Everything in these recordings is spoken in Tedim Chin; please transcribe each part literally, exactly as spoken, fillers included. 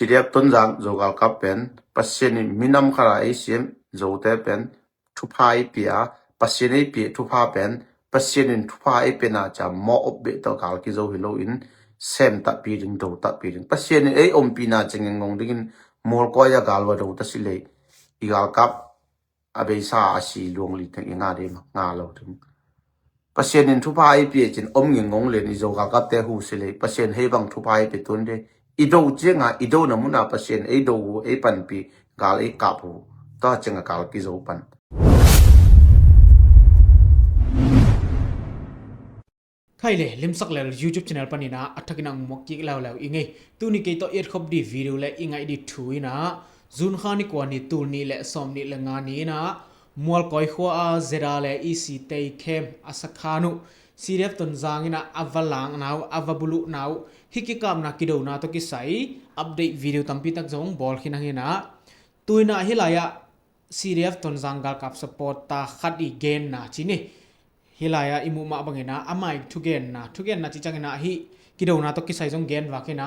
CDF Tonzang Zo galkap pen Pasian in minam khat a ei siam Zote pen thupha ei pia, Pasian ei pia thupha pen, Pasian in thupha ei piana cia mawh op beh tawh gal kizo hi loin sem tahpi ding, do tahpi ding. Pasian in ei ompihna ciangin ngong dingin mualkoi a gal va do ta si lei i galkap a beisa a si luang li teng i nga dei ma nga lo ding. Pasian in thupha ei pia cin om ngin ngong len i Zo galkapte hu si lei Pasian hei bang thupha ei pia tun dei. I do cianga i do na muna Pasian ei do hu ei panpi gal ei kap hu. Tua cianga gal kizo pan. Khai le Limsak Lel YouTube channel panina a thakin ang muak kik leuleu i ngei. Tuni kei tawh i etkhop di video le i ngaih di thu ina June kha ni kua ni tul nih le sawm nih le nga ni ina Mualkoi khua a ZRA le EC te i khem a sakhan uh CDF Tonzang ina a va langna uh a va buluhna uh hi kikapna kidona tawh kisai update video tampi tak zong bawl khin ang ina. Tuina hi lai-ah CDF Tonzang galkap supporter khat i genna ci ni. Hi lai-ah i muh mah bangina amah i thugenna, thugenna ci ciangina hi kidona tawh kisai zong gen vakina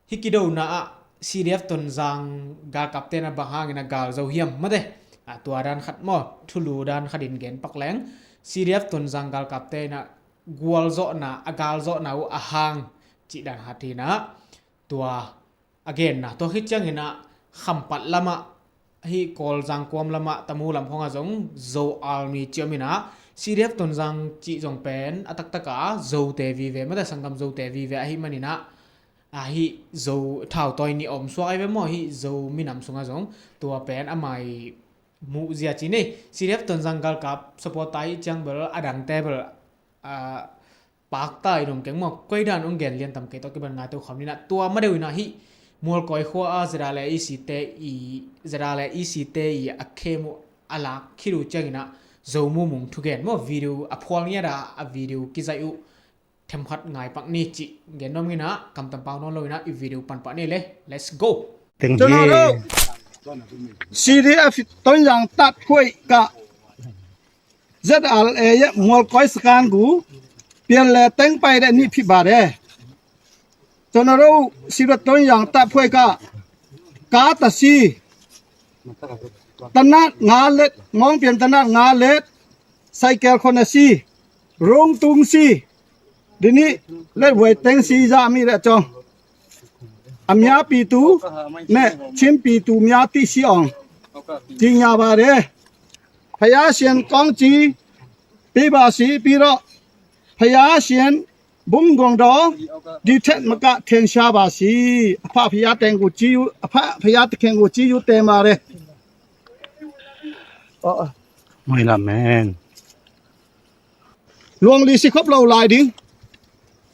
hi kidona ah CDF Tonzang galkapte na bang hangina gal zo hiam mate. A tua dan khat maw, thulu dan khat in gen pak leng CDF Tonzang galkapte na gualzawhna a galzawhna uh a hang cih dan khat hina. Tua a genna tua khit ciangina Khampat lamah hi Kawlzang kuam lamah Tamu lam khongah zong Zo Army ci om ina CDF Tonzang cih zong pen a taktaka Zote vive mata sanggam Zote vive ahi manina ahi Zo thautawi nih a om suak ahi ve maw hi Zo minam sungah zong tua pen a mai muhzia ci ni. CDF Tonzang galkap supporter hi ciang bel a dangte bel a pakta in om keng maw, koi dan ong gen lian tam kei tawh kiban ngai tawh kham nina tua madeuh ina hi Mualkoi khua a ZRA le EC te i ZRA le EC te i a khem uh a lak khit uh ciangina Zo mumung thugen maw video a phual ngiat a a video kizaih uh themkhat ngai pak ni cih gen nuam ngina kamtam pau nawn lo ina i video panpah ni le. Let's go. Teng hi. Cuna lo CDF Tonzang tat khuai ka ZRA Mualkoi sakan gu pian le teng pai de ni phi ba de. Cuna lo CDF Tonzang tat khuai ka ka ta si tanat nga let mong pian tanat nga let cycle khona si rung tung si dini let vuai teng si za mi le cong a mia pi tu ne chim pi tu mia ti si ong ti nya ba de. Phaya sian kong ci pi ba si pi ro phaya sian bung gong do di thet maka thian sia ba si a pha phaya teng gu ci yu a pha phaya te kheng gu ci yu te ma de. Oi la men. Luangli si khop lo lai ding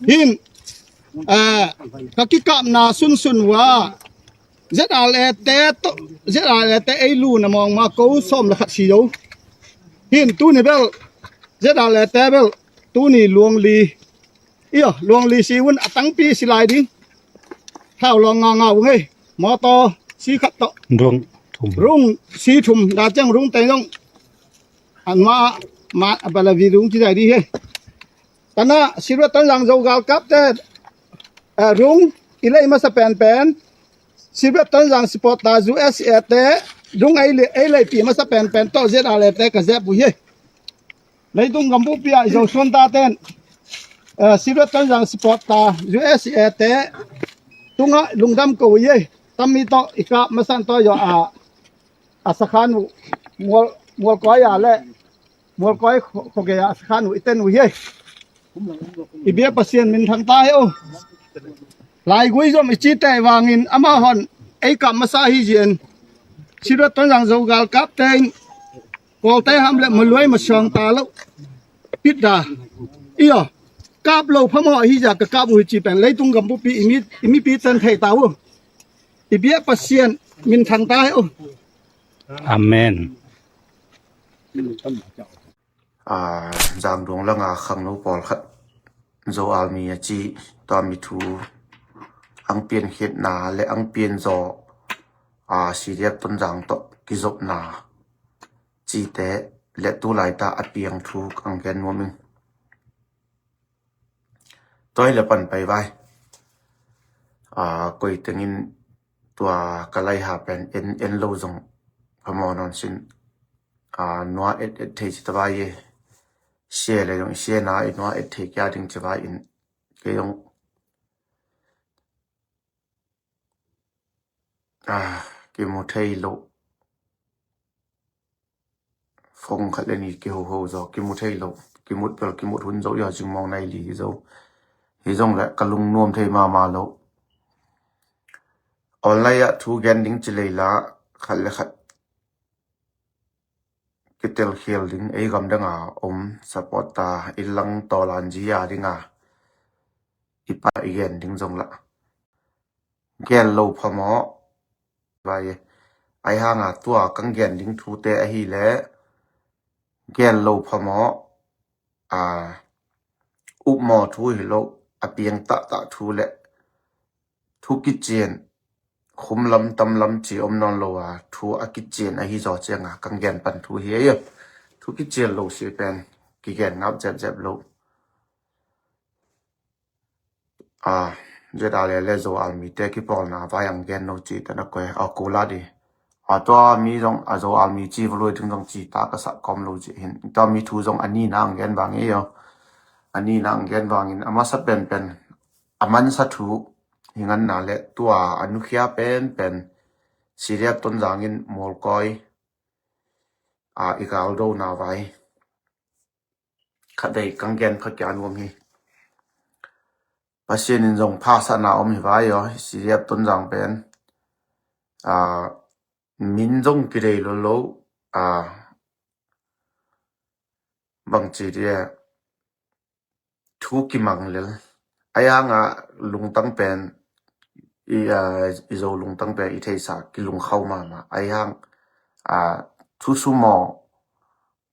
hin ka kikapna sunsun uh a ZRA te ZRA te ei lu na mawng ma ko sawm le khat si zo. Hin tuni bel ZRA te bel tuni luangli io luangli si un a tangpi si lai ding. Thau lawng nga nga uh ngei mawtaw si khat tawh rung si thum da ciang rung teng zong an ma ma a balavi rung ci zai di he. Kana Silver Tonzang Zo galkapte rung i lei masa penpen Silver Tonzang supporter USA te rung ei leipi masa penpen tawh ZRA te ka zep uh hi. Leitung gambupi ah i Zo suan taten Silver Tonzang supporter USA te tungah lungdam ko uh hi. Tammi tawh i kap masan tawh yo a a sakhan uh Mualkoi a le Mualkoi khogei a sakhan uh i ten uh hi. I bia Pasian min thang ta hi uh. Laigui zom i ci teh vangin amah hon ei kap masa hi zien. Silver Tonzang Zo galkapte in Kawlte ham le maluai masiang ta lo pit da. Io kap lo phamawh hi zia ka kap uh hi ci pen leitung gambupi i mipi ten thei ta uh. I bia Pasian min thang ta hi uh. Amen. Zangduang langa khangno pawlkhat Zo Army a ci tua mi thu ang piankhiatna le ang pianzaw CDF Tonzang tawh kizopna cite le tulaita a piang thu ang gen nuam ing. Tua hi le pan pai vai. Koi tengin tua ka laiha pen en, en lo zong phamawh nawn sin. A, nua et et thei ci ta vai e. Sia le zong i sia na i nua et thei kia ding ci vai in. Kei zong, a, kimu thei lo. Phone khat le ni kihoho zaw, kimu thei lo. Kimut pel, kimut hun zaw, ia zingmawng nai li hi zaw. Hi zong le ka lungnuam thei mahmah lo. Online ah thu gen ding ci lei la, khat le khat kitelkhial ding, ei gam dang a om support ta, i lang tawlan zi a ding a, i pa i gen ding zong la. Gen lo phamawh. Vai, ai hanga tua kang gen ding thute ahi le, gen lo phamawh. A, upmawh thu hi lo, a piang tahtah thu le thu kician, khumlam tamlam ci om nawn lo a, thu a kician ahi zaw cianga kang gen pan thu hi ei. Thu kician lo si pen kigen ngap zepzep lo. A, zeta le le Zo Army te kipawlna vai ang gen no ci tana koe a ko la di. A, tua mi zong a Zo Army ci va lui ding zong ci ta ka sak kawm lo ci hin. Tua mi thu zong a nina ang gen vang ei aw. A nina ang gen vangin a masa penpen a mansa thu hi nganna le tua a nukhia penpen Siriap Tonzang in Mawlkawi a i galdona vai. Khat dei kang gen kha kia nuam hi. Pasian in zong phasana om hi vai aw, Siriap Tonzang pen. A, min zong kidei lo lo, a, bang ci dia, thu kimang lel. Ai hanga lungtang pen, i, a, i Zo lungtang pen i theisa kilungkhau mahmah. Ai hang, a, thu sumaw,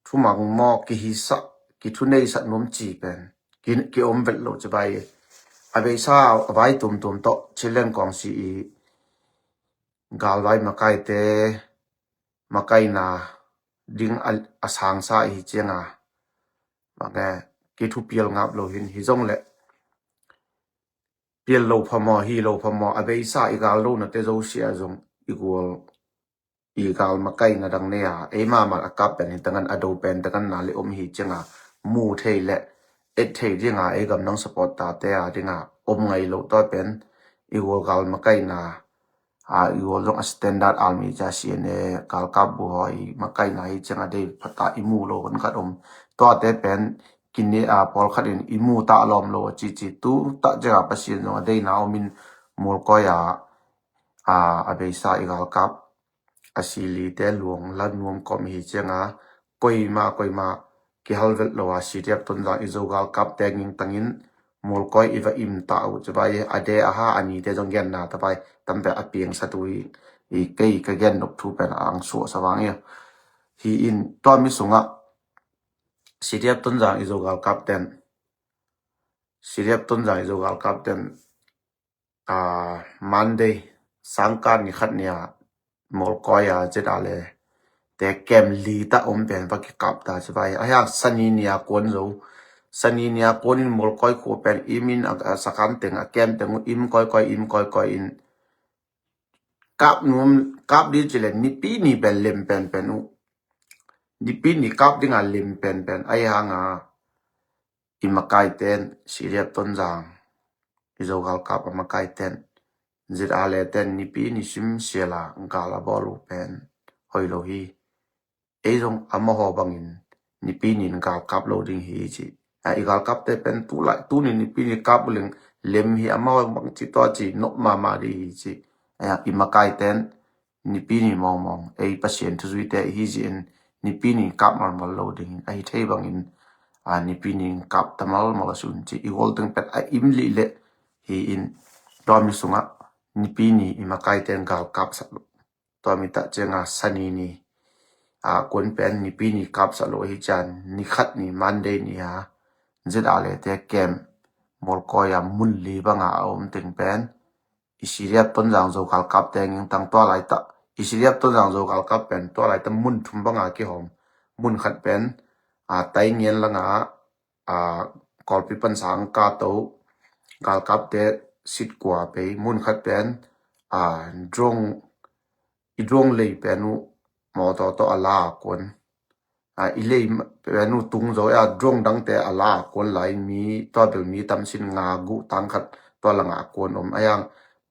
thumang maw, kihisah, kithuneisah nuam ci pen ki, ki om vet lo ci vai. A beisa a vai tumtum tawh Chinland Kawngsi i galvai makaite makaina ding a, a sangsa i hi cianga. Mange, kithupial ngap lo hin hi zong le. Pial lo phamawh, hi lo phamawh, a beisa i gal lo nate zosia zong i gual i gal makaina dang nei a, ei mahmah a kap pen hi tangan a do pen tangan na le om hi cianga, mu thei le et thei dinga ei gam nang support tate a dinga om ngai lo tua pen i gual gal makaina, a, i gual zong a standard army ca C N A galkap bu haw i makaina hi cianga dei phata i mu lo hun khat om. Tuate pen kini a pawlkhat in i mu ta lawm lo a cici tu ta cianga Pasian zong a deina om in Mawlkawi a, a, a beisa i galkap a silite luang la nuam kawm hi cianga koima, koima kihal vet lo a Siriap Tonzang i Zo galkapte ngingtangin Mawlkawi i va im ta uh ci vai a de a ha a nite zong genna ta vai tampe a piangsa tu i, i kei ka gen nop thu pen a ang suahsa vang i. Hi in tua mi sungah Siriap Tonzang i Zo galkapten, Siriap Tonzang i Zo galkapten, a, Monday sangkah ni khat nia Mawlkawi a zeta le te kem li ta om pen va kikap ta ci vai. A hiang sani nia kuan zo. Sani nia kuan in Mawlkawi khua pen im in a, a sakan teng a kem teng uh im kawikawi, im kawikawi in kap nuam, kap di ci le nipi ni pen lem penpen uh. Nipi ni kap dinga lem penpen. A hianga i makaiten, Siriap Tonzang i Zo galkap a makaiten, zeta le ten nipi ni sim siala gal a bawl uh pen hoi lo hi. Ei zong a mahaw bangin nipi nin galkap lo ding hi ci. A, i galkapte pen tulai, tuni nipi ni kap uh leng lem hi a mahaw bang ci tua ci nop mahmah ding hi ci. A, i makaiten nipi ni mawngmawng ei Pasian thuzuite i hi zin nipi ni kap malmal lo ding ahi thei bangin, a, nipi ni kap ta malmal a sun ci i gol teng pet a im lih leh hi in tua mi sungah nipi ni i makaiten galkap sak lo. Tua mi ta cianga sani ni, a, kuan pen nipi ni kapsak lo hi cian ni khat ni Monday ni a zeta le te kem Mawlkawi a mun li banga a om teng pen i Siriap Tonzang Zo galkapte ngingtang tua laita, i Siriap Tonzang Zo galkap pen tua laita mun thum banga kihawm. Mun khat pen, a, Taingen langa, a, Kawlpi pansang ka to galkapte sitkua pei, mun khat pen, a, drone, i drone lei pen uh mawtaw tawh a la a kuan. A, i lei pen uh tung zo a, drone dangte a la a kuan lai mi, tua bel mi tamsin nga guh tang khat tua langah a kuan om. A yang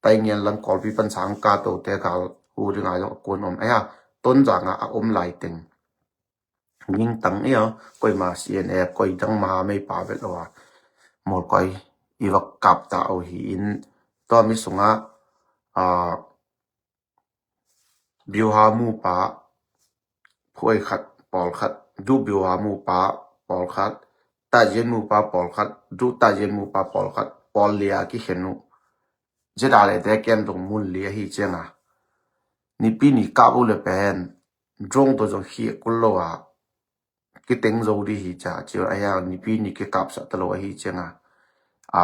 Taingen lang Kawlpi pan sang ka tote gal hu dinga zong a kuan om. A yang Tonzang ah a om lai teng. Ningtang ia, koima C N A, koi dang ma mei pa vet lo a. Mol koi i va kap ta uh hi in, tua mi sungah, a, Biuha mupa, phuai khat, pawl khat, du Biuha mupa, pawl khat, Tajen mupa, pawl khat, du Tajen mupa, pawl khat, pawl lia kikhen uh. Zeta le te kem tung mun lia hi cianga. Nipi ni kap uh le pen, drone to zong hi kul lo a, kiteng zo di hi ca, ci a ya nipi ni kikapsak ta lo ahi cianga. A,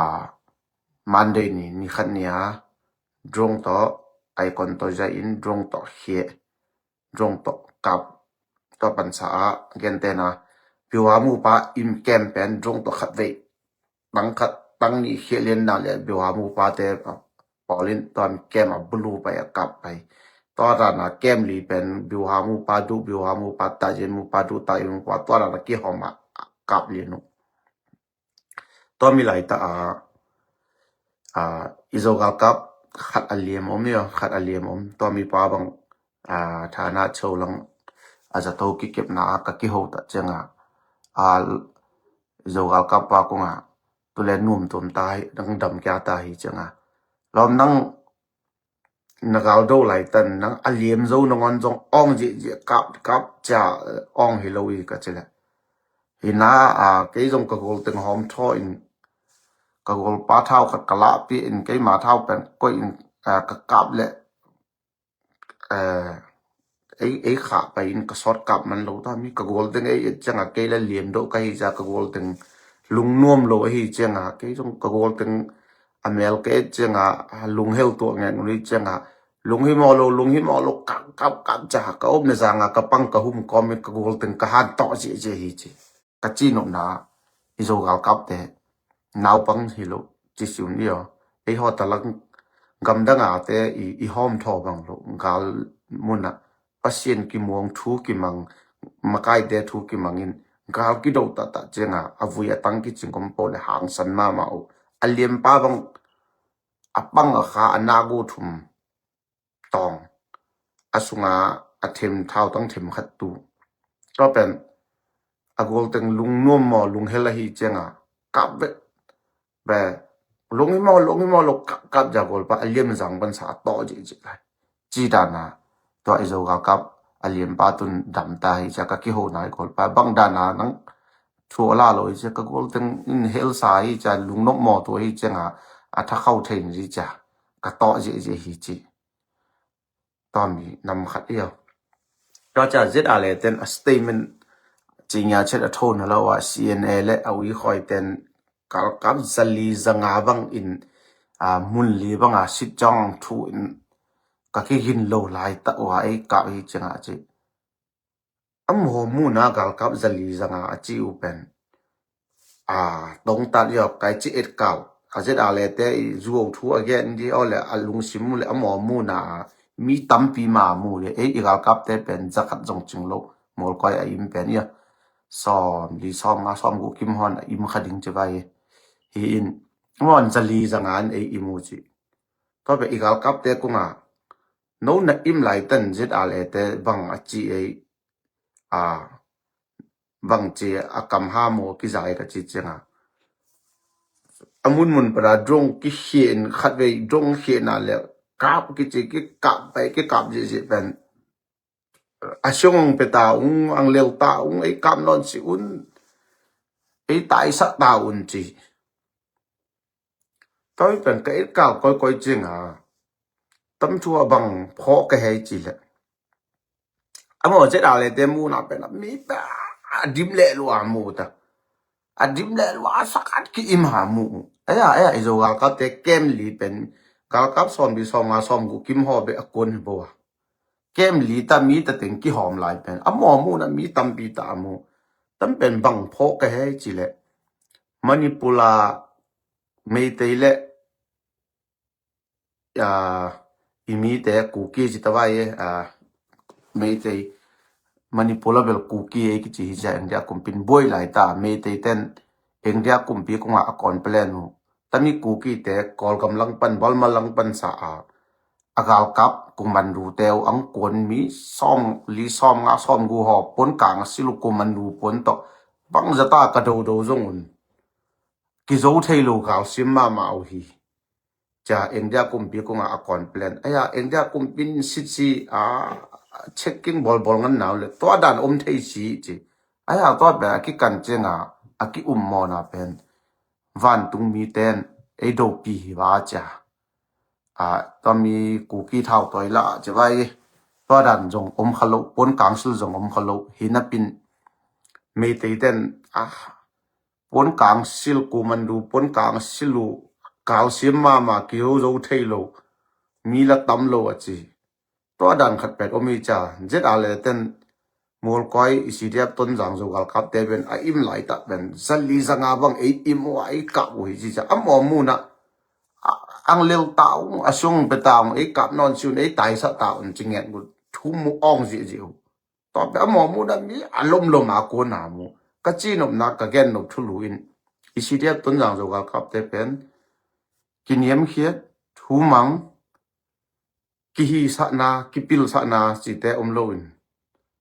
Monday ni, ni khat ni a, drone to, aikon to za in, drone to khie, drone to kap, to pansa a, gente na, Biuha mupa in kem pen, drone to khat vei, tang khat, tang ni khie lian na le, Biuha mupa te, a, pawl in, tuan kem a bulu pai a kap pai. Tua rana kem li pen, Biuha mupa du, Biuha mupa Tajen mupa du, Tajen mupa, tua rana kihom a kap lian uh. Tua mi lai ta a, a, i Zo galkap khat a liam om ia, khat a liam om. Tua mi pa bang, a, thana cho lang a zato kikepna a ka kiho ta cianga. A, i Zo galkap pa kunga, tule nuam tuam ta hi, dang dam kia ta hi cianga. Lawm nang na gal do lai tan nang a liam zo nangon zong ong zia zia kap, kap cia, ong hi lo i ka ci le. Hi na, a, kei zong ka gol teng hawm thaw in, ka gol pa thau khat ka lahpi in, kei ma thau pen koih in, a, ka kap le, a, ei, ei khah pai in ka sawt kap man lo ta mi, ka gol teng ei et cianga kei le liam do ka hi cia ka gol teng lungnuam lo ahi cianga, kei zong ka gol teng a mel ka et cianga, lunghel tuah ngen uli cianga, lung hi maw lo, lung hi maw lo, kap, kap, kap cia, ka om na zanga, ka pang ka hum kawm in ka gol teng ka han tawh zia zia hi ci. Ka ci nopna, i Zo galkap te, naupang hi lo, ci si un i aw. Ei haw ta lang, gamdang a te, i, i hawm thaw bang lo, gal muna, Pasian kimuang thu kimang, makaite thu kimang in, gal kido ta ta cianga, a vui a tang kicing om po le hangsan mama uh. A liam pa bang, a pang a kha, a nagu thum tawng. A sunga a them thau tang them khat tu. Tua pen, a gol teng lungnuam maw, lunghel ahi cianga, kap vet. Be, lung hi maw, lung hi maw, lo kap, kap cia gol pa, a liam zang pansa a tawh zia zia lai. Ci dana, tua i Zo galkap, a liam pa tun dam ta hi cia ka kiho nai gol pa, bang dana nang thu a la lo hi cia ka gol teng in hel sa hi cia, lungnop maw tu hi cianga, a tha khau thei ni cia, ka tawh zia zia hi ci. Tua mi nam khat i aw. Tua cia zia le ten a statement ci ngia chet a tho na lo a C N A le a ui khoi ten galkap zali zanga bang in, a, mun li bang a sit jong thu in ka kigin lo lai ta ua ei kap hi cianga ci. A maw muna galkap zali zanga a ci u pen. A, tong tat i aw, kai ci et kal. A zia le te i zuo thu a gen di aw le a lungsim mu le a maw muna mi tampi ma mu le. Ei i galkap te pen za khat zong cing lo. Mawl koi a im pen i aw. Sawm, li sawm, nga sawm gu kim hon a im kha ding ci vai. Hi in, maw zali zanga an ei i mu ci. Tua pe i galkap te kunga, no na im lai tan zia le te bang a ci ei, a, bang ci a kam ha maw kizai ka ci cianga. A mun mun para drone kikhien khat vei drone khiena le kap kici kikap pai kikap zia zia pen. A siong ang pe ta ung, ang lel ta ung, ei kap nawn si un, ei taisak ta un ci. Tawi pen ka et kal koikoi cianga. Tam thu a bang phawh ka hei ci le. A maw zia le te muna pen a mi pe a dim le lua mu ta. A dim le lua a sakat ki im ha mu. Aya, aya, i Zo galkap te kem li pen. Galkap sawm bi sawm nga sawm gu kim haw be a kuan hi bo a. Kem li ta mi ta teng kihawm lai pen. A maw muna mi tampi ta a mu. Tam pen bang phawh ka hei ci le. Manipur a Meitei le, a, i mite Kuki ci ta vai e, a, Meitei, Manipur a bel Kuki ei kici hi cia, India kumpin buai lai ta, Meitei ten India kumpi kungah a kawn pelen uh. Tami Kuki te Kawlgam lang pan, Balma lang pan sa a, a galkap kumandu te uh ang kuan mi sawm li, sawm nga, sawm gu haw, puan kang a sil uh kumandu puan tawh, bang zata ka dodo zong un. Kizo thei lo gal sim mahmah uh hi. Cia India kumpi kungah a kawn pelen. Aya, India kumpin sitsi a checking bawlbawl ngan nau le. Tua dan om thei si ci. Aya, tua pen a kikan cianga, a ki-um mawna pen vantung mi ten ei dopi hi va cia. A, tua mi Kuki thau toi la ci vai. Tua dan zong om kha lo, puan kang sil zong om kha lo. Hi napin Meitei ten, a, puan kang sil kumandu, puan kang sil uh, gal sim mahmah, kizo zo thei lo, mi la tam lo a ci. Tua dan khat pet om hi cia, Z R le ten Mualkoi i C D F Tonzang Zo galkap te pen a im lai tak pen, zali zanga bang ei im uh a ei kap uh hi ci cia, a mawmunah, a, ang lel ta ung, a sung pe ta ung, ei kap nawn si un, ei taisa ta un ci ngen uh, thu mu awng zihzih uh. Tua pen a mawmunah mi a lomlom a kuana mu. Ka cinopna ka gennop thulu in, i C D F Tonzang Zo galkap te pen, kiniamkhiat, thumang, kihisahna, kipilsahna cite om lo in,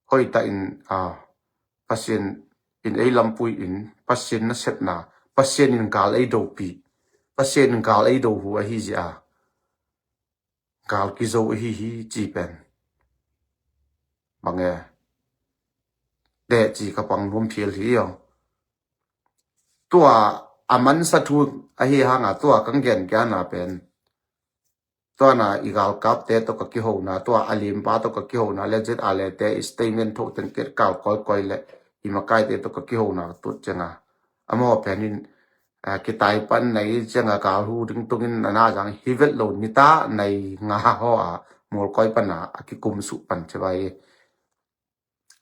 hoita in, a, Pasian in ei lampui in, Pasian nasepna, Pasian in gal ei dopi, Pasian in gal ei do hu ahi zia, gal kizo ahi hi ci pen. Bang e, deh ci ka pang nuam phial hi aw. Tua a mansa thu ahi hanga tua kang gen kiana pen. Tua na i galkap te tawh ka kihona, tua a limpa tawh ka kihona le Z R le te i statement tho teng ket kal koikoi le i makai te tawh ka kihona tut cianga. A maw pen in, a, kitai pan nai cianga kal hu ding tungin a na zang hi vet lo nita nai nga haw a Mualkoi pana a kikum suh pan ci vai.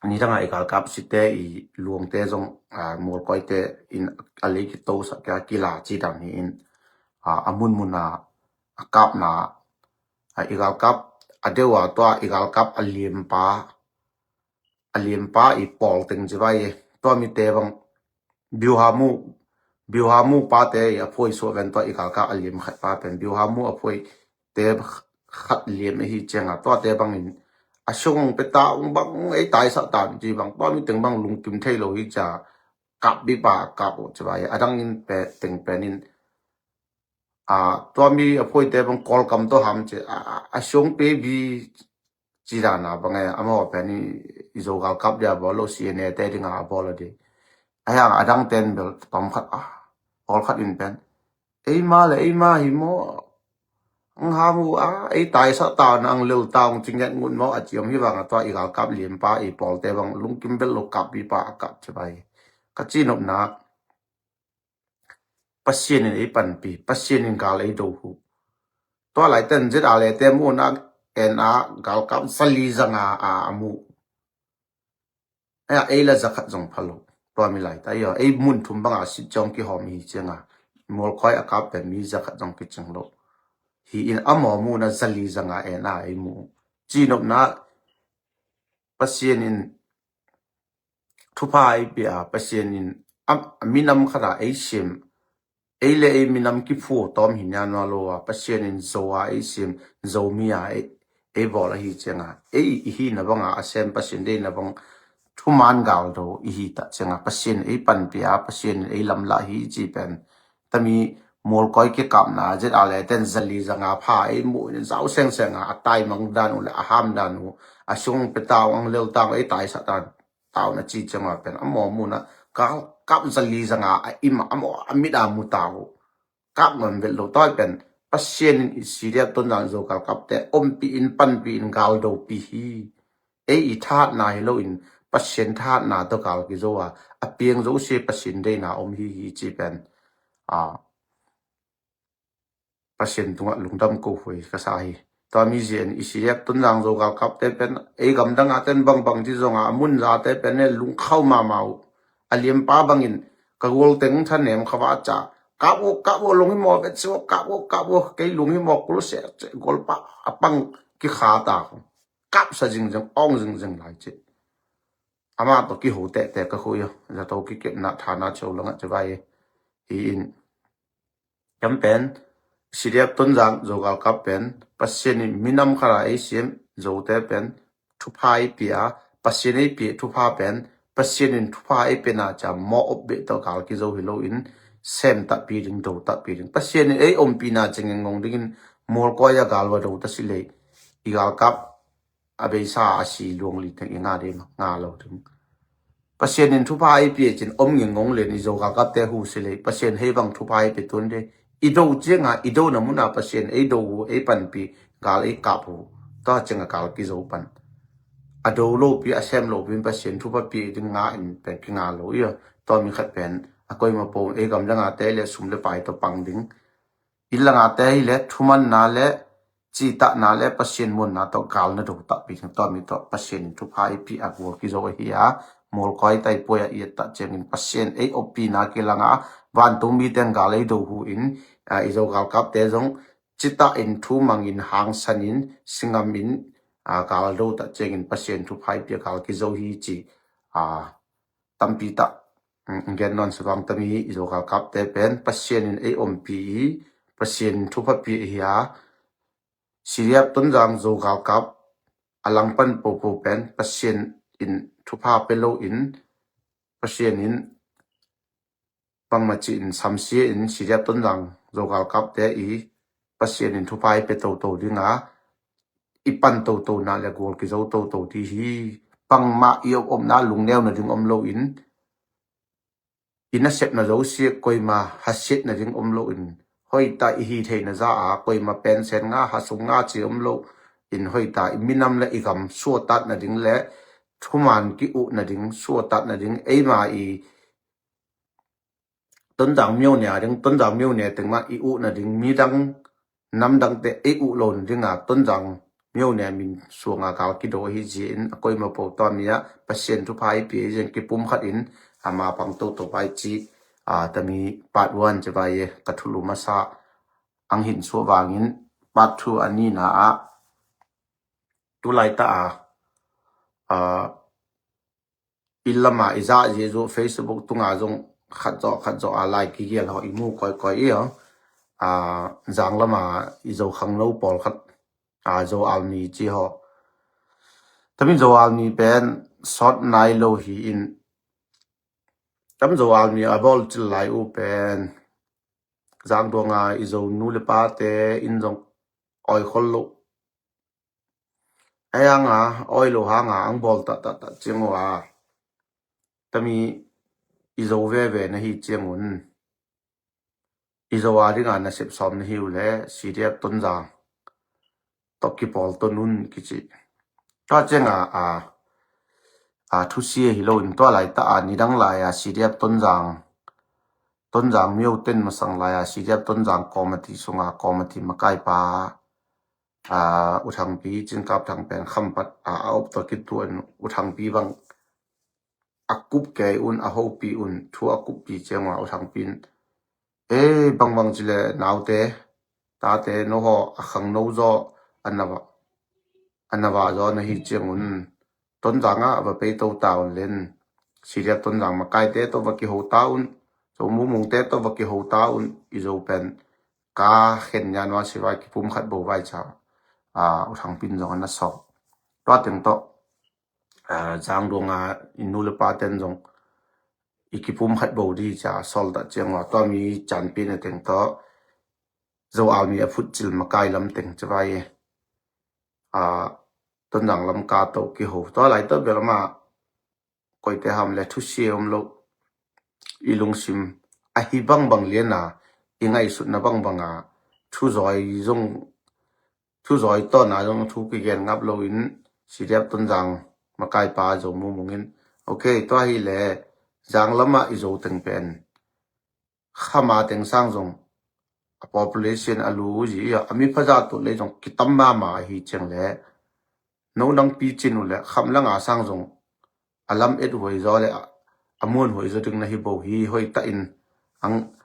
Ni danga i galkap site i luangte zong, a, Mualkoite in a lei kitosak kia kila ci dang hi in, a, a munmuna a kapna, a, i galkap a deuh a tua i galkap a liampa, a liampa i pawl teng ci vai e. Tua mite bang biuhamu, biuhamu pate i a phuai suah ven tua i galkap a liam khat pa pen biuhamu a phuai te khat liam ahi cianga tuate bangin a sung pe ta ung bang ei taisak ta ci bang tua mi teng bang lungkim thei lo hi cia kap bipa kap uh ci vai a dangin pe teng penin a tua mi a phuaite bang Kawlkam tawh ham ci a, a, a sung pe bi ci dana bang e a maw pen i Zo galkap dia bawl lo C N A te dinga a bawl a di a hiang a dang ten bel tom khat a pawl khat in pen eima le eima hi maw ang ham uh a ei taisak ta na ang lel ta ung ci nget ngut maw a ciam hi vanga tua i galkap liampa i pawlte bang lungkim bel lo kap bipa a kap ci vai ka cinopna Pasian in ei panpi, Pasian in gal ei do hu. Tua laiten Z R le te muhna en a galkap zali zanga a, a mu. Aya ei la zakhat zong phalo. Tua mi laita io, ei mun thum banga sit ciang kihawm hi cianga. Mualkoi a kap pen mi zakhat zong kicing lo. Hi in a maw muhna zali zanga en a ei mu. Cinopna Pasian in thupha ei pia, Pasian in a, a minam khata ei sim, ei le ei minam kiphu tawm hi nia nua lo a, Pasian in Zo a ei sim, Zomi a ei, ei bawl ahi cianga, ei i hina banga a sem Pasian deina bang thuman galdo i hi ta cianga, Pasian ei panpia, Pasian in ei lamlah hi ci pen. Tami Mualkoi kikapna Z R le ten zali zanga pha ei muh in zau sengsenga a taimang dan uh le a ham dan uh a sung pe tau ang lel tang ei taisak dan tau na ci cianga pen a maw muhna kap zali zanga a ima a maw a mit a mu tau kap ngon vet lo tawi pen Pasian in i siriat ton dan zo kal kapte ompi in panpi in galdopi hi. Ei i thatna hi loin Pasian thatna tawh kal kizo a a piang zo si Pasian deina om hi hi ci pen a Pasian tungah lungdam ko huai ka sa hi. Tua mi zian i siriat ton dan zo kal kapte pen ei gamdanga ten bangbang ci zonga a mun zate pen ne lungkhau mahmah uh a liampa bangin ka gual teng thanem kha va ca Kap uh, kap uh, lung hi maw, vet si uh, kap uh, kap uh, kei lung hi maw, kul se, se, golpa, a pang kikha ta. Kap sa zingzing, ong zingzing lai ci. Ama tawh kiho tete ka khui uh. Zato kikepna thana cheu langa ci vai. Hi in. Kam pen, C D F Tonzang, Zo galkap pen, Pasian in minam khat a ei siam, Zote pen, thupha ei pia, Pasian ei pia thupha pen, Pasian in thupha ei pia na ca maw op beh tawh gal kizo hi lo in, sem tahpi ding, do tahpi ding. Pasian in ei ompi na ca ngengong dingin, mualkoi a gal va do ta si lei, i galkap, a beisa a si luang li teng i nga ding, nga lo ding. Pasian in thupha ei pia cin om ngengong len i Zo galkapte hu si lei, Pasian hei bang thupha ei pia tuan ding. I do cianga, i do na muna Pasian ei do hu, ei panpi, gal ei kap hu. Tua cianga gal kizo pan. A do lopi, a sem lopi in Pasian thupha pia ding nga in pen kinga lo ia. Tua mi khat pen, a koima po, ei gam danga te le sum le pai tawh pang ding. I langate hi le, thumanna le, citahna le, Pasian muanna tawh gal na do tahpi ding, tua mi tawh Pasian in thupha ei pia a gual kizo ahi a, mualkoi taipuai a i et tah ciangin Pasian ei oppina kilanga, vantung mite in gal ei do hu in, a, i Zo galkapte zong, citah in thu mangin hangsan in, singam in, a, gal do tah ciangin Pasian thupha ei pia gal kizo hi ci, a, tampi tah, mm, gen nawn sa vang tami i Zo galkapte pen, Pasian in ei ompi i, Pasian in thupha pia hi a, C D F Tonzang Zo galkap a langpan popo pen, Pasian in thupha pe lo in, Pasian in bangmah ci in samsia in C D F Tonzang Zo galkapte i Pasian in thupha ei pe toto dinga, i pan toto na le gual kizo toto ti hi. Bangmah i op omna lungneu na ding om lo in, i nasepna zosia koima hasiat na ding om lo in, hoita i hi theina za a koima pensen nga, hasum nga ci om lo in, hoita i minam le i gam suatat na ding le thuman ki uh na ding, suatat na ding, eima i Tonzang myo ne a ding, Tonzang myo ne teng mah i uh na ding, midang namdangte ei uh lo na dinga, Tonzang myo ne min suanga gal kido ahi zia in, a koima po tua mi a Pasian thupha ei pia zia in kipum khat in, ama pang toto vai ci, a, tami part one ci vai e, ka thulu masa ang hin suah vangin part two a nina a, tu laita a, a, i lama i zah zia zu Facebook tunga zong khat zawh, khat zawh a lai kigial haw i mu koikoi i haw. A, zang lama i Zo khangno pawl khat, a, Zo Army ci haw. Tami Zo Army pen sawt nai lo hi in, tam Zo Army a bawl cil lai uh pen, zang duanga i Zo nu le pate in zong oi khol lo. Ei hanga, oi lo hanga, ang bawl tah tah tah ciang uh a. Tami i Zo veve na hi ciang un. I Zo a dinga nasep sawm na hi uh le, C D F Tonzang tawh kipawl ton un kici. Tua cianga, a, a, thusia hi lo in tua laita a, nidang lai a, C D F Tonzang, Tonzang myo ten masang lai a, C D F Tonzang committee sunga, committee makaipa, a, U Thangpi, Cin Kap Thang pen khampat, a, a op tawh kituan U Thangpi bang a kup kei un, a hopi un, thu a kuppi ciang ua U Thangpi in, e, bangbang ci le naute, tate, no haw a khangno zaw a na va, a na va zaw na hi ciang un, Tonzang ah va pei to ta un len, C D F Tonzang makaite tawh va kiho ta un, Zo Mumungte tawh va kiho ta un, i Zo pen ka khen nia nua si vai kipum khat bo vai ca, a, U Thangpi in zong a na sawk. Tua teng tawh, a, zang duanga i nu le pa ten zong i kipum khat bo di ca sawl dah ciang ua tua mi canpi na teng tawh Zo Army a phutcil makai lam teng ci vai e. A, Tonzang lam ka to kiho. Tua lai tawh bel amah koite ham le thusia om lo. I lungsim ahi bangbang liana, i ngaihsutna bangbanga, thuzawi zong, thuzawi tawna zong thu kigen ngap lo in, C D F Tonzang makaipa Zo Mumung in, ok, tua hi le, zang lama i Zo teng pen khama teng sang zong a population a lu zi a, a mi phaza tut lei zong kitam mama ahi ciang le, no nang pi cin uh le, kham langa sang zong a lam et huai zaw le, a, a muan huai zaw ding na hi bo hi, hoi ta in ang,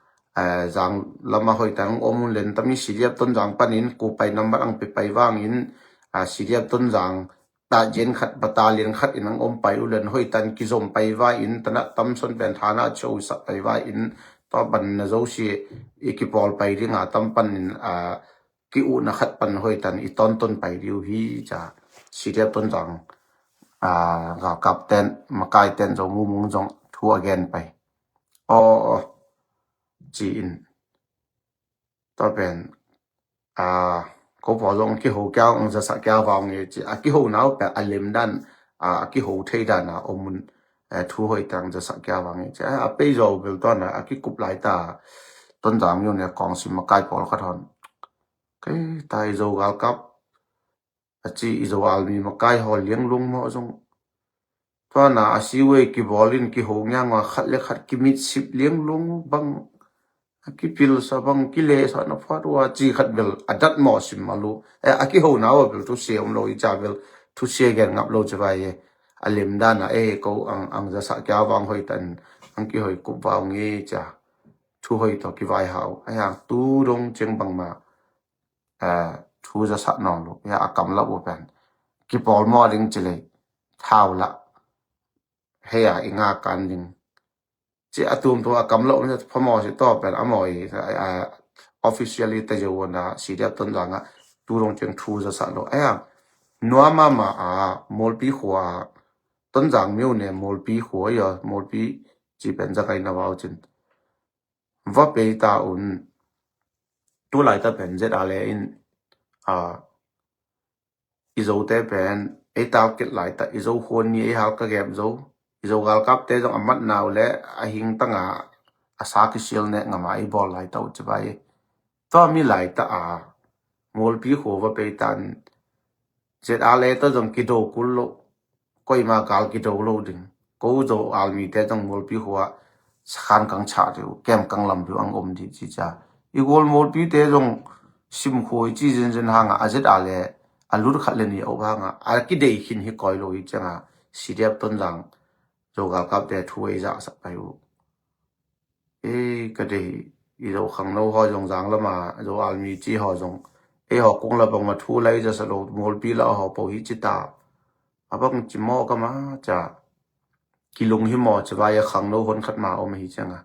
Zang lamah hoihtan ang om un len tami C D F Tonzang panin kupai nambat ang pe pai vangin, C D F Tonzang tajen khat battalion khat in ang om pai uh len hoihtan kizom pai vai in, tanah tamson pen thana cho sak pai vai in, tua pan na zo si i kipawl pai dinga tam panin ki-uhna khat pan hoihtan i tawnton pai dih uh hi ca. C D F Tonzang galkap ten, makai ten, Zo Mumung zong thu a gen pai. Aw, ci-in tua pen ko pawl zong kiho kiau ang zasa kiau vang e ci. A kiho nau pen a lem dan, a kiho thei dana om un. Thu hoihtan zasa kiau vang e ci. A pei zo bel tuana a kikup laita Tonzang miu ne kawng sim makai pawl khat hon kei tai zo galkap a ci. I Zo army makai haw lianglung mawh zong tuana a siwei kibawlin kiho ngiangwa khat le khat kimitsiap lianglung bang a kipilsa bang kilesa na phuat uh a ci khat bel a dat mawh sim malu. A kiho nau a bel thusia om lo i ca bel thusia gen ngap lo ci vai e. A lem dana e ko ang zasa kiau vang hoihtan ang kihoi kup vang e ca. Thu hoi tawh kivai hau a hiang tu dong ciang bangma thu zasah nawn lo. Hia a kamlap uh pen kipawl maw ding ci lei thau lah hei a i nga kan ding ci a tumtum a kamlap uh phamawh si tawh pen a mawi officially ta zo uh na C D F Tonzang ah tu dong ciang thu zasah lo a hiang nuamama a Mawlpi khua Tonzang miu ne Mawlpi khua ia Mawlpi ci pen zakai na vau cin va pei ta un. Tu laita pen Z R le in i Zote pen ei target laita i Zo khuan ni ei hal ka gem zo i Zo galkapte zong a matna uh le a hing tanga a sa kisial ne ngama ei bawl laita uh ci vai. Tua mi laita a Mawlpi khua va pei ta un. Z R le ta zong kido kul lo. Koima gal kido lo ding. Ko Zo army te zong Mawlpi khua sakhan kang chah deuh kem kang lam deuh ang om dih ci ca. I gol Mawlpi te zong sim khua i ci zenzen hanga a Z R le a lut khat le ni a up hanga a kidei khin hi koi lo hi cianga C D F Tonzang Zo galkapte thu ei zahsak pai uh. Ei ka dei i Zo khangno haw zong zang lama Zo army ci haw zong ei haw kung la bangma thu lai zasa lo Mawlpi la haw po hi ci ta. A bang ci maw ka ma ca kilung hi maw ci vai a khangno hon khat ma om hi cianga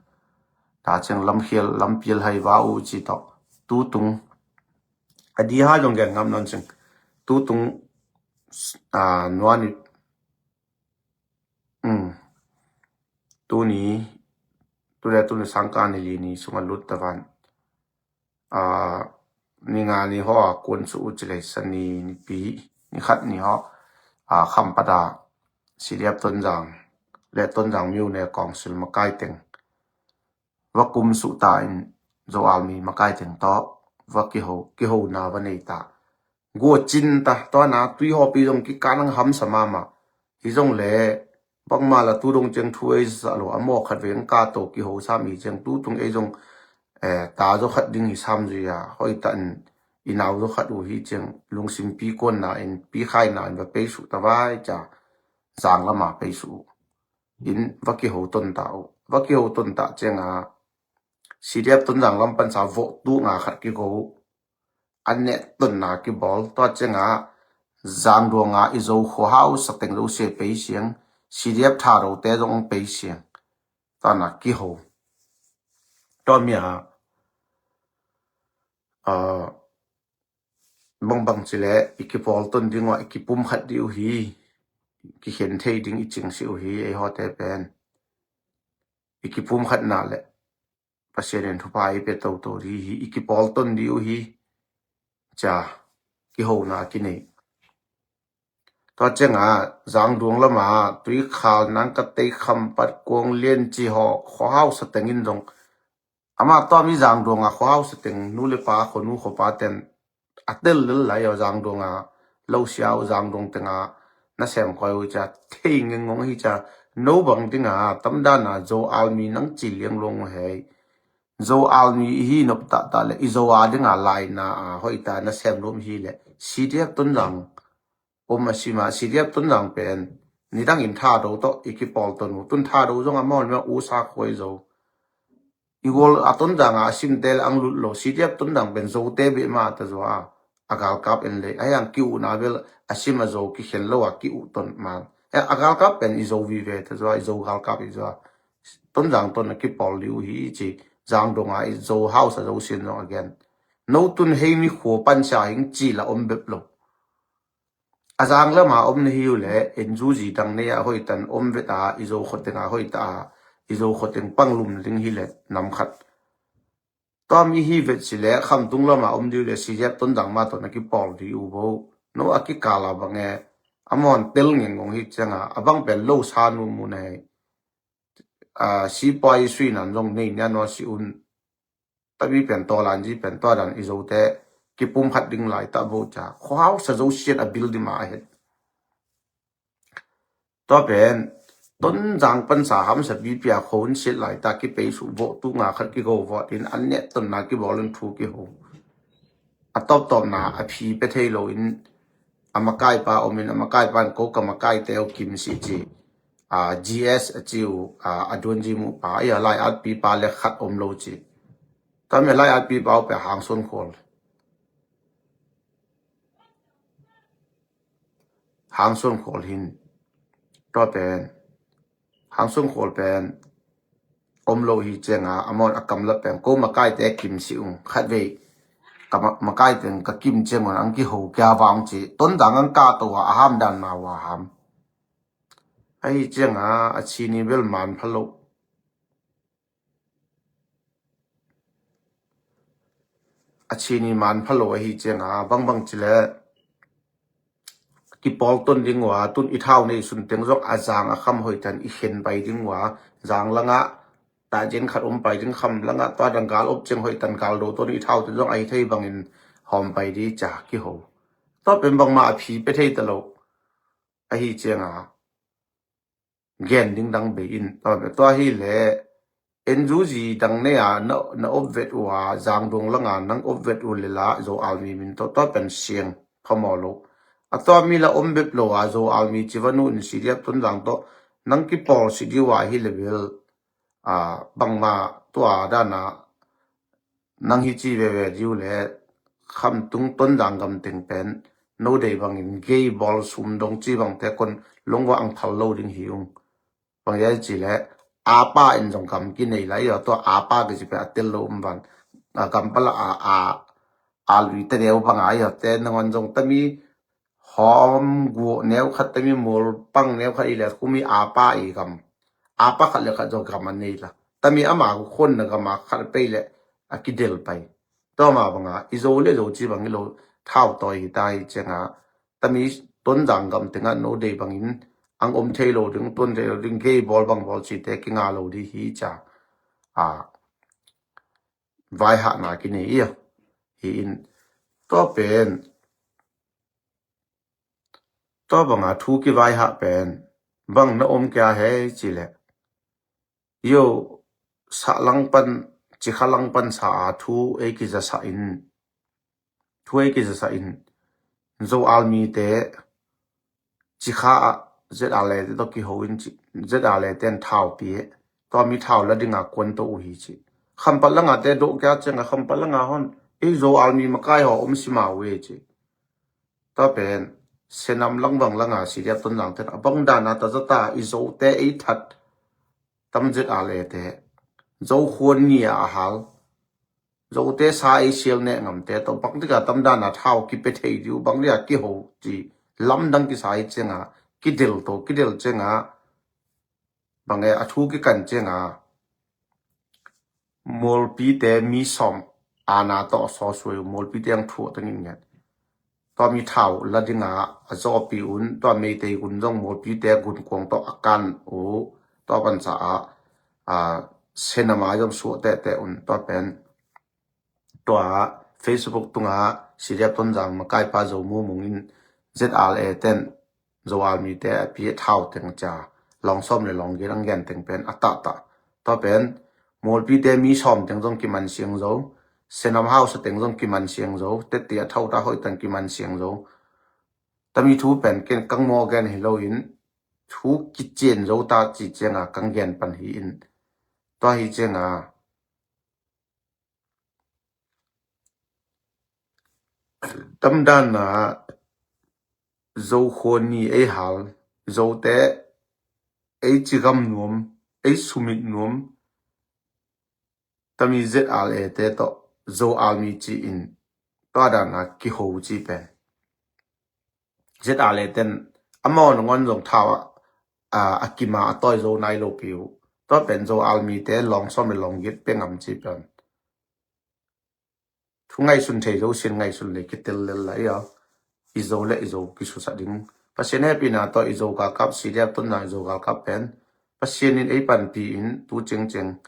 ta ciang lamkhial lampial hai va uh ci tawh tutung a di ha zong gen ngam non cing tutung nuani tuni tule tuni sangka ni li ni sunga lut tavan ni nga ni haw a kuan su uh ci lei sani ni pi ni khat ni haw a khampada C D F Tonzang le Tonzang miu ne kawngsil makai teng va kum suh ta in Zo army makai teng tawh va kiho kihona va nei ta. Guacin ta tuana tui hawpi zong kikan ang hamsa mama hi zong le bangma la tu dong ciang thu ei sa lo a maw khat veng ka to kiho sam hi ciang tu tung ei zong ta zo khat ding hi sam zui a hoi ta in i nau zo khat uh hi ciang lungsim pi kuan na in pi khai na in va pei suh ta vai ca zang lama pei suh uh in va kiho ton ta uh va kiho ton ta cianga C D F Tonzang lam pansa voh tu nga khat kigo uh a neh tonna kibawl tua cianga zangduanga i Zo khuahau sateng lo sia pei siang C D F tharote zong pei siang tana kiho tua mia bangbang ci le i kipawl ton ding uh a i kipum khat dih uh hi kikhen thei ding i cing si uh hi ei hawte pen i kipum khat na le Pasian in thupha i pe toto dih hi i kipawl ton dih uh hi ca kihona kinei tua cianga zangduang lama tuikhal nangkatei khampat kuang lian ci haw khuahau satengin zong ama tua mi zangduanga khuahau sateng nu le pa khuanu khuapa ten a tel lel lai aw zangduanga lo sia uh zangduang tenga na sem koi uh ca thei ngengong hi ca no bang dinga tamdana Zo army nang ci liang luang uh hei Zo army i hi nop tahtah le i Zo a dinga laina a hoita na sem lum hi le C D F Tonzang om a sima C D F Tonzang pen nidang in thado tawh i kipawl ton uh tun thado zong a mawl mia u sa khuai zo I gual a Tonzang a a simte le ang lut lo, C D F Tonzang pen Zote beh mah ta zaw a, a galkap en le a hiang ki-uhna bel a sim a Zo kikhen lo a ki-uh ton man. A galkap pen i Zo vive ta zaw a, i Zo galkap i zaw a. Tonzang ton a kipawl dih uh hi ci, Zangdong a i Zo hausa Zo sin zong a gen. No tun hei mi khua pansia hing ci la om bep lo. A zang lama om na hi uh le, en zuzi dang nei a hoih tan om vet a, i Zo khoteng a hoih ta a, i Zo khoteng panglum ding hi le nam khat. Tua mi hi vet si le, Khamtung lama om dih uh le, C D F Tonzang mah tawh na kipawl dih uh bo. No a kikal a bang e, a mawn tel ngengong hi ciang a, a bang pen lo sa nu mu na hei. A, sipuai sui nan zong nei nia nua si un. Tami pen taw lan zi pen tua dan i Zote kipum khat ding lai ta bo ca. Khuahau sa Zo siat a bil dima a het. Tua pen Tonzang pansa hamsa bipi a khon siat lai ta kipei su bo tu nga khat kigo vot in an net ton na kibawl in thu kiho. A tawptawpna a phi pe thei lo in a makaipa om in a makaipa in ko ka makaite uh kim si ci. A, G S a ci uh, a, a duan zi mu pa, i a lai at pi pa le khat om lo ci. Tami a lai at pi pa uh pe Hang Son Khual. Hang Son Khual hin. Tua pen. Hang Son Khual pen. Om lo hi ciang a, a mawn a kam la pen. Ko makaite kim si ung. Khat vei. Ka ma-, makaite ka kim ciang un ang kiho kia vang ci. Tonzang ang ka to a, a ham dan ma wa ham. Ahi ciang a, a ci ni bel man pha lo. A ci ni man pha lo ahi ciang a, bangbang ci le kipawl ton ding ua, tun i thau nei sun teng zong a zang a kham hoih tan i khen pai ding ua, zang langa ta jeng khat om pai ding kham langa tua dang gal op ciang hoih tan gal do ton i thau ten zong ahi thei bangin hawm pai di ca kiho. Tua pen bangma a phi pe thei ta lo. Ahi ciang a, gen ding dang bei in, tua, tua hi le, en zuzi dang nei a, na, na op vet ua, Zangdong langa, nang op vet u le la, Zo Army min tawh, tua pen siang, pha maw lo. A tua mi la om bep lo a, Zo Army ci va nu in C D F Tonzang tawh, nang kipawl si di ua hi le bel, a, bangma tua dana, nang hi ci veve diu le, Khamtung Tonzang gam teng pen, no dei bangin gei bawl sum dong ci bangte kon longva ang phal lo ding hi ung. Bang ya ci le, apa in zong gam ki nei lai, yo, tua apa ki ci pe a tel lo um van. A gam pala a, a, a lui te deu bang a, yo, te nangon zong tami hawm guah neu khat tami mul pang neu khat i le kumi apa i gam. Apa khat le khat zong gam a nei la. Tami ama khon na gam a khat pei le a kidel pai. Tua ma banga, i Zo le Zo ci bang i lo thau tawi hi ta hi ciang a. Tami Tonzang gam teng a no dei bangin, ang om thei lo ding, ton thei lo ding, gei bawl bang bawl ci te kinga lo di hi ca. A, vai hah na ki nei i a. Hi in, tua pen, tua banga thu kivai hah pen, bang na om kia hei ci le. Yo, sah lang pan, cikha lang pan sa a thu ei kizasa in, thu ei kizasa in, Zo Army te, cikha a, Z R A te to kiho in ci, Z R A ten thau pi e, tua mi thau la dinga kuan to u hi ci. Khampat langa te do kia ciang a Khampat langa hon, ei Zo Army makai ho om sima u e ci. Tua pen, Senam lang bang langa, C D F Tonzang ten, a bang dana ta zata, i Zote ei that, tam Z R A te. Zo khuan ni a hal. Zote sa ei sial ne ngamte, to bang dika tam dana thau kipe thei diu, bang dika kiho ci, lamdang kisa hi ciang a, kidel to, kidel ciang a, bang e a thu kikan ciang a, Mualpite mi sawm ana tawh a sawsuai uh, Mualpite ang thu a tangin ngiat. Tua mi thau la dinga a zawpi un, tua Meitei gun zong Mualpite gun kuang tawh a kan uh, tua pansa a, a, Senam a zong suah tete un, tua pen. Tua Facebook tunga C D F Tonzang makaipa Zo Mumung in Z R A ten Zo Army te a pi a thau teng ca, long sawm le long giat ang gen teng pen a tata. Tua pen, Mualpite mi sawm teng zong kiman siang zo, Senam hausa teng zong kiman siang zo, teti a thau ta hoih teng kiman siang zo. Tami thu pen ken kang maw gen hi lo in, thu kicin zo ta ci cianga kang gen pan hi in. Tua hi cianga, Tamdan a Zo khua ni ei hal, Zote ei cigam nuam, ei sumit nuam, tami Z R A te tawh Zo Army ci-in tua dan a kiho ci pen. Z R A ten amau nangawn zong thau a, a, a kima a tawi zo nai lo pi uh. Tua pen Zo Army te lawng sawm le lawng giat pia ngam ci pen. Thu ngaihsun thei zo sin ngaihsun le kitel lel lai a. I Zo le i Zo kisusa ding. Pasian hehpihna tawh i Zo galkap, C D F Tonzang i Zo galkap pen Pasian in ei panpi in tu cengceng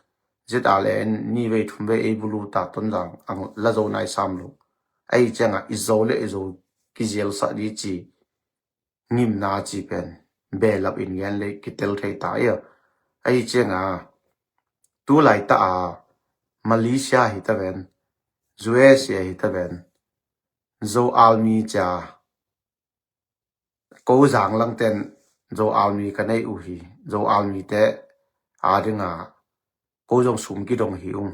Z R A in ni vei thum vei ei bulu ta Tonzang ang la zo nai sam lo. Ahi cianga i Zo le i Zo kizialsak di ci ngimna ci pen belap in gen le kitel thei ta ia. Ahi cianga tu laita a Malaysia hi ta ven, U S A hi ta ven, Zo Army cia ko zang langten Zo Army ka nei uh hi. Zo Army te a dinga ko zong sum kidong hi ung.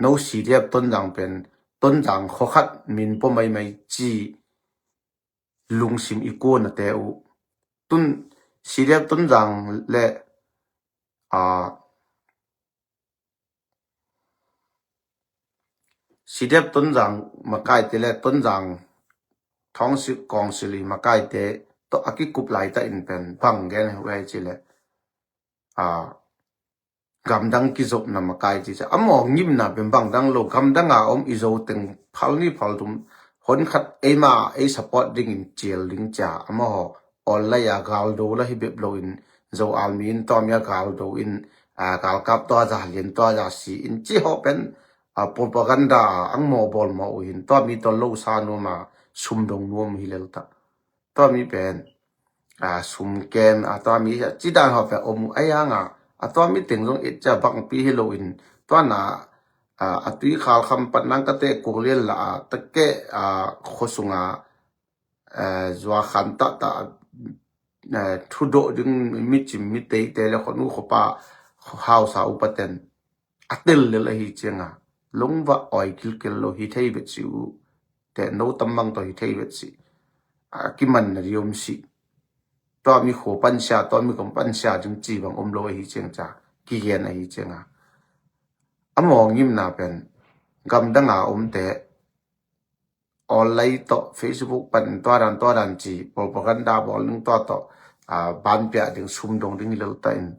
No C D F Tonzang pen Tonzang khokhat min po maimai ci lungsim i kuanate uh. Tun C D F Tonzang le a C D F Tonzang makaite le Tonzang thawngsik kawngsili makaite tawh a kikup laita in pen bang gen huai ci le a gamdang kizopna makai ci cia. Amaw ngimna pen bangdang lo gamdanga om i Zo teng phal ni phal tum hon khat eima ei support dingin cial ding cia. Amaw online a galdo la hi bep lo in Zo Army in tua mi a galdo in a galkap tua za lian tua za si in ci ho pen a propaganda ang maw bawl maw uh hin tua mi tua lo sa nuam a sum dong nuam hi lel ta. Tua mi pen a sum kem a tua mi ci dan ho pen om uh a yang a a tua mi teng zong it cia bangpi hi lo in tua na a tui khal kham pan nang ka te kuk lian la a ta ke a khuasunga zua khan ta ta thudok ding mi cim mi tei te le khonu khopa hausa upaten a tel lel ahi cianga lungva oi kilkel lo hi thei vet si uh. Te no tam bang tawh hi thei vet si a kiman na ri om si. Tua mi khua pansia tua mi kong pansia ding ci bang om lo ahi ciang ca kigen ahi cianga a mawngimna pen gamdanga omte online tawh Facebook pan tua dan tua dan ci propaganda bawl ning tua tawh a banpiah ding sum dong ding hi lel ta in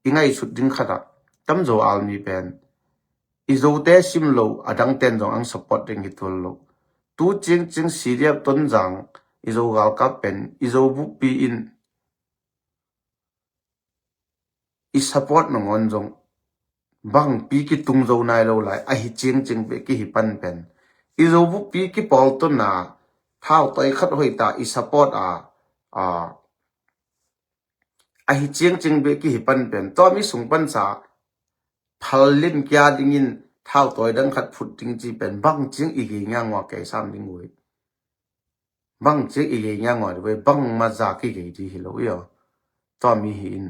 i ngaihsut ding khatah tamzo almi pen i Zote sim lo a dangten zong ang support ding hi tual lo. Tu ciangciang C D F Tonzang i Zo galkap pen i Zo bukpi in i support nangawn zong bangpi kitung zo nai lo lai ahi ciangciang beh kihi pan pen i Zo bukpi kipawltona thau toi khat hoih ta i support a a ahi ciangciang beh kihi pan pen tua mi sung pansa phal lin kia dingin thau toi dang khat phut ding ci pen bang ciang i gei ngiangua kei sam ding ui. Bang ciang i gei ngiangua ding ui bang maza ki gei di hi lo io. Tua mi hi in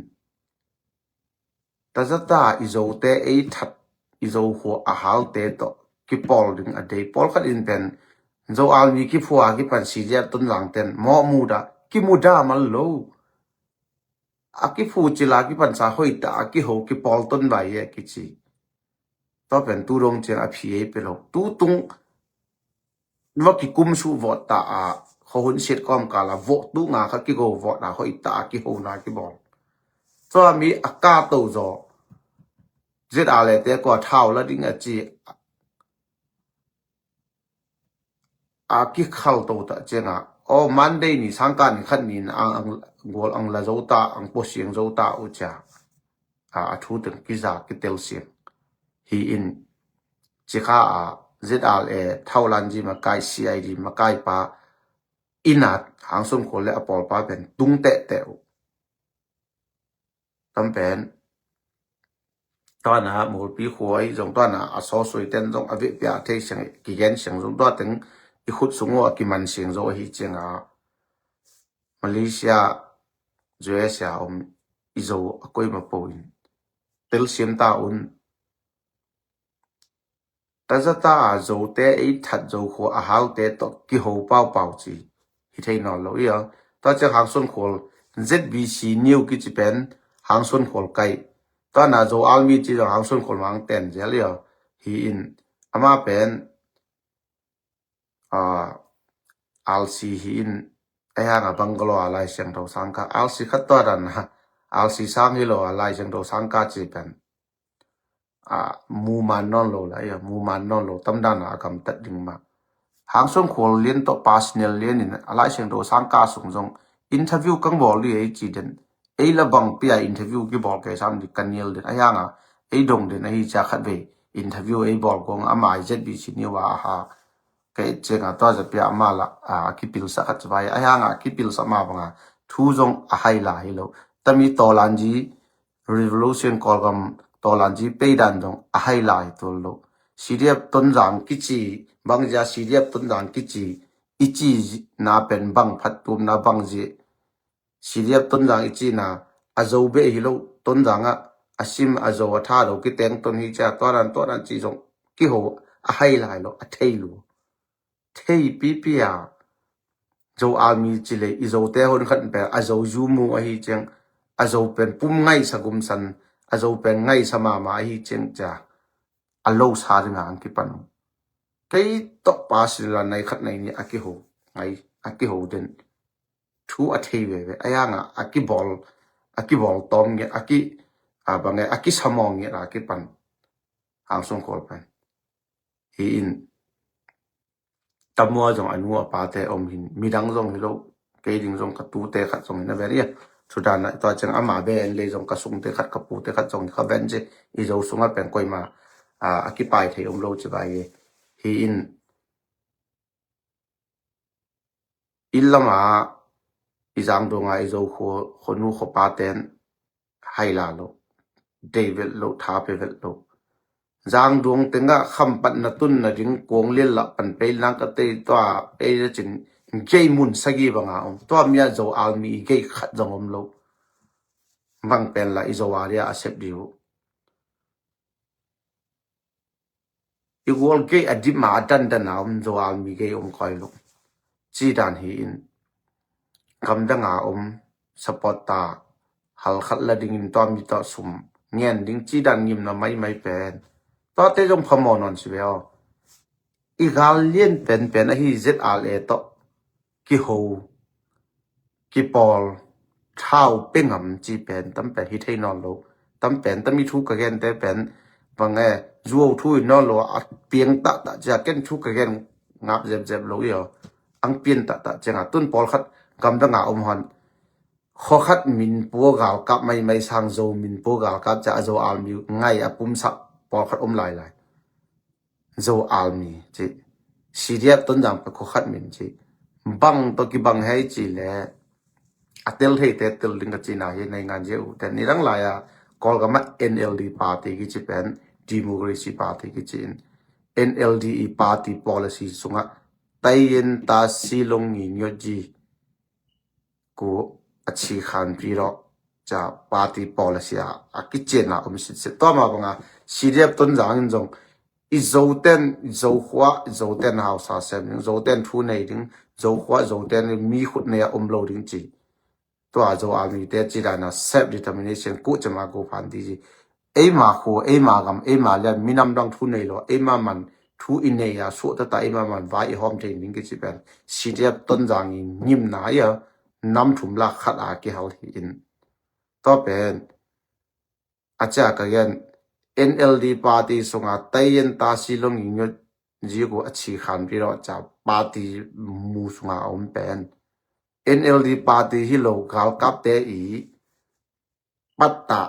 tazata i Zote ei that i Zo khua a halte tawh kipawl ding a dei pawlkhat in pen Zo almi kiphua kipan C D F Tonzang ten mawh muda kimuda mal lo. A kiphu cila kipansa hoita a kiho kipawlton vai e kici. Tua pen tu dong ciang a phi ei pe lo tu tung va kikum suh vawt ta a hohun siat kawmkala vawh tu nga kha kigo vawt a hoita a kihona kibawl. Tua mi a ka to zaw Z R A te kua thau la ding a ci a kikhal to ta cianga aw Monday ni sangka ni khat ni na ang gual ang la zo ta ang pawsiang zo ta uh cia a thu teng kiza kitel siang hi in cikha a Z R A thaulan ji makai C I D makai pa ina hangsom khol le a pawlpa pen tung tehteh uh. Tam pen tuana mulpi khuai zong tuana a sawsui ten zong a vehpia thei siang kigen siang zong tua teng i khut sung uh a kiman siang zo ahi cianga Malaysia U S A om i Zo a koima po in telsiam ta un. Tazata a Zote ei that Zokhua a Halte tawh kiho paupau ci hi thei nawn lo ia. Tua ciang Hangsuan Khual Z B C New kici pen Hangsuan Khual kaih. Tua na Zo Army ci zong Hangsuan Khual mang ten zial ia. Hi in ama pen RC hi in a hianga bangkalo a Lai Siangtho sangka RC khat tua dan a RC sang hi lo a Lai Siangtho sangka ci pen muman nawn lo la ia muman nawn lo tamdana a gamtat ding mah. Hangsuan Khual lian tawh personal lian in a Lai Siangtho sangka sung zong interview kang bawl dih ei ci den. Ei la bangpi a interview kibawl kei sam dih ka nial den a hianga ei dong den ahi cia khat vei interview ei bawl kong ama i Z B C New a aha. Kei cianga tua zapia ama la a kipilsa khat vai a hianga kipilsa ma banga thu zong a hai la hi lo. Tami Tawlanji Revolution Kawlgam Tawlanji peidan zong a hai la hi tul lo. CDF Tonzang kici bangzia CDF Tonzang kici i ci na pen bang phattumna bangzi CDF Tonzang i cina a Zo beh hi lo Tonzang ah a sim a Zo a tha lo kiteng ton hi cia tuaran tuaran ci zong kiho a hai lai lo a thei lu. Thei pipi a Zo Army ci le i Zote hon khat pen a Zo zu mu ahi ciang a Zo pen pum ngaisa gumsan a Zo pen ngaisa mama ahi ciang cia a lo sa dinga ang kipan. Kei tawh pa sila nai khat nai ni a kiho ngai a kiho den. Thu a thei veve a hianga a kibawl a kibawl tawm nge a ki a bange a kisamawng nge a kipan. Hangsuan Khual pen hi in tamua zong a nu a pate om hin midang zong hi lo. Kei ding zong ka tute khat zong hin a ven ia. Thudana tua ciang ama ben lei zong ka sungte khat ka pute khat zong ka ven ci i Zo sunga pen koima a kipai thei om lo ci vai hi in. I lama i Zangduanga i Zokhua khuanu khuapa ten hai la lo dei vet lo tha pe vet lo. Zangduang tenga khampatna tunna ding kuang lian lah pan pei lang ka tei tua pei le cin gei mun sagi banga om tua mia Zo Army i gei khat zong om lo. Bang pen lah i Zo a dia a sep diu. I gual gei a dim a a dandan a om Zo Army gei om koi lo. Ci dan hi in gamdang a om support ta halkhat la dingin tua mi tawh sum ngen ding ci dan ngimna maimai pen tuate zong phamaw nawn si ve aw. I gal lian penpen ahi Z R A tawh kiho kipawl thau pe ngam ci pen tam pen hi thei nawn lo. Tam pen tam i thu ka gente pen bang e zuau thu i nawn lo a piang tahtah cia ken thu ka gen ngap zepzep lo i aw. Ang pian tahtah cianga tun pawlkhat gamdanga om hon khokhat min pua galkap maimai sang Zo min pua galkap cia a Zo Army ngai a pumsak pawlkhat om lailai. Zo Army ci CDF Tonzang pe khokhat min ci bang tawh kibang hei ci le a tel theite tel ding ka cina hi nei ngan zia uh ten nidang lai-a Kawlgam ah NLD party kici pen democracy party kici in NLD i party policy sungah taiyen ta silong ngi ngiotji ku a ci khan pi rawh cia party policy a a kician a om sitset tua ma banga CDF Tonzang in zong i Zoten Zokhua Zoten hausa sem ding Zoten thu nei ding Zokhua Zoten mi khut nei a om lo ding ci. Tua Zo Army te ci dana self determination kuh cema go phan ti ci. Eima khu eima gam eima lian minam dang thu nei lo eima man thu i nei a suah tata eima man vai i hawm thei ning kici pen CDF Tonzang i ngimna ia nam thum lak khat a kihal hi in. Tua pen a cia ka gen NLD party sunga taiyen ta silong i ngiot ziku a ci khan pi rawh cia party mu sunga a om pen NLD party hi lo galkapte i pattah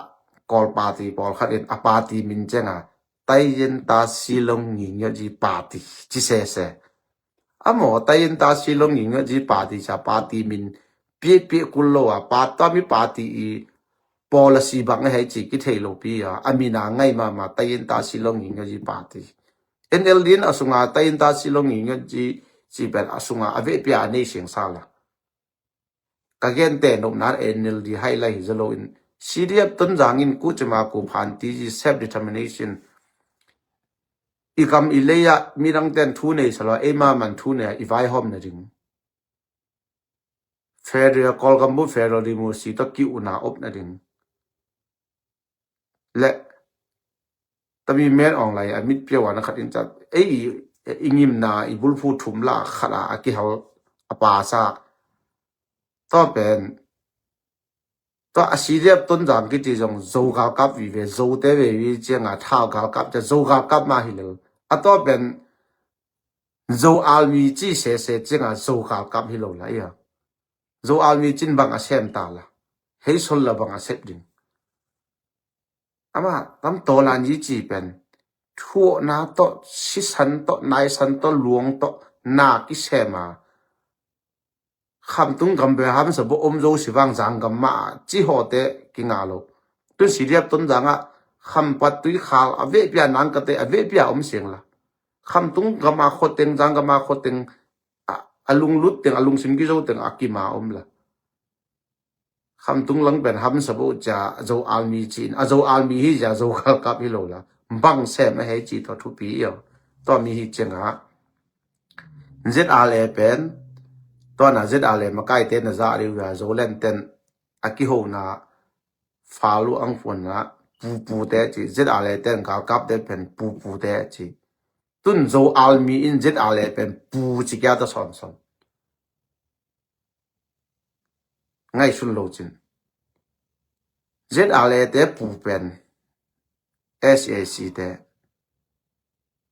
Kawl party pawlkhat in a party min cianga taiyen ta silong ngi ngiot zi party ci sese. A maw taiyen ta silong ngi ngiot zi party cia party min piahpiah kul lo a pa tua mi party i policy bang a hei ci kithei lo pi a a mina ngai mama taiyen ta silong ngi ngiot zi party NLD in a sunga taiyen ta silong ngi ngiot zi ci pen a sunga a vehpia a nei siangsa la. Ka gente nopna NLD hai lai hi zalo in CDF Tonzang in kuh cema ku phan ti zi self determination i gam i lei ah midang ten thu nei sa lo, eima man thu nei ah i vaihawm nading, federal, Kawlgam bang federal democracy tawh ki-ukna op nading le tami men awng lai a mit piau a na khat in cat ei i ngimna i bulphu thum la khat a a kihal a pasa. Tua pen tua a C D F Tonzang kiti zong Zo galkap vive, Zote veve cianga thau galkap cia Zo galkap mah hi lo. A tua pen Zo Army ci sese cianga Zo galkap hi lo la ia. Zo Army cin bang a sem ta la, hei sol la bang a sep ding. Ama tam taw lan yi ci pen thuawhna tawh, sisan tawh, naisan tawh, luang tawh na kisema Khamtung gam bel hamsa bawh om zo si vang zanggam mah a ci hawte kinga lo. Tun C D F Tonzang ah Khampat, Tuikhal a vehpia, Nangkate a vehpia om seng la, Khamtung gam a khuateng, zanggam a khuateng, a, a lunglut teng, a lungsim kizo teng a kima om la. Khamtung lang pen hamsa bawh cia Zo Army ci in, a Zo Army hi cia Zo galkap hi lo la, bang sem a hei ci tawh thupi i aw. Tua mi hi cianga Z R A pen, tua na Z R A makaite na zah deuh a Zoland ten a kihona falu angpuanna pupute ci, Z R A ten galkapte pen pupute ci. Tun Zo Army in Z R A pen pu ci kia ta sawnsawn. Ngaihsun lo cin. Z R A te pu pen S A C te.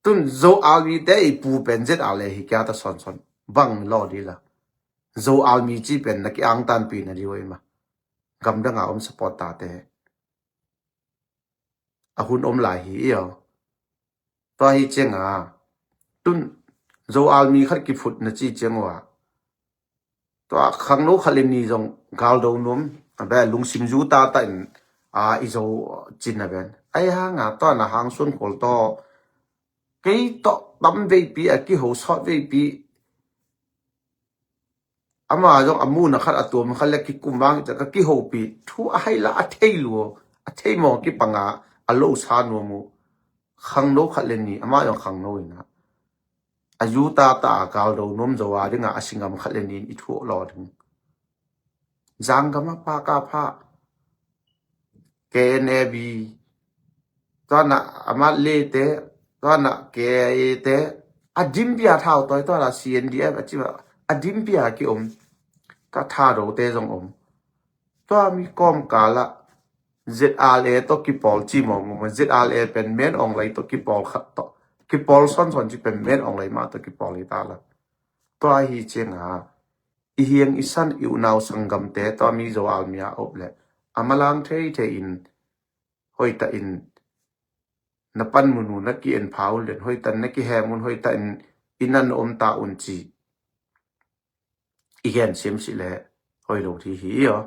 Tun Zo Army te i pu pen Z R A hi kia ta sawnsawn. Bang lo di la. Zo Army ci pen na ki angtanpi na di wai ma. Gamdanga om support ta te. A hun om lai hi i aw. Tua hi cianga tun Zo Army khat kiphut na ci ciang ua, tua khangno khat le ni zong galdo nuam a bia lungsim zu tata in a i zo cin a ben. Ai hanga tua na hang sun kol tawh kei tawh tam veipi a kiho sawt veipi ama zong a muna khat a tuam khat le kikum vang i ka kihopih thu a hai la a thei lua, a thei mawng kipanga a lo sa nuam uh. Khangno khat le ni ama zong khangno ina a zu tata a galdo nuam zo a dinga a singam khat le ni in i thuak law ding. Zanggam a paka pha K N A B, tua na amat lete, tua na K I A te a dimpia thau toi, tua na C N D F a cima a dimpia ki om. Ka tha do te zong om. Tua mi kawm kala Z R A tawh kipawl ci mawngmawng, Z R A pen men awng lai tawh kipawl khat tawh kipawl sawnsawn ci pen men awng lai mah tawh kipawl hi ta la. Tua hi cianga i hiang i san i unau sanggamte tua Mizo Army a op le a malang theithei in hoihta in na pan mun uh na ki-en pha un len hoihta in na kihem un hoihta in i nan om ta un ci i gen sim si le hoi lo thi hi i aw.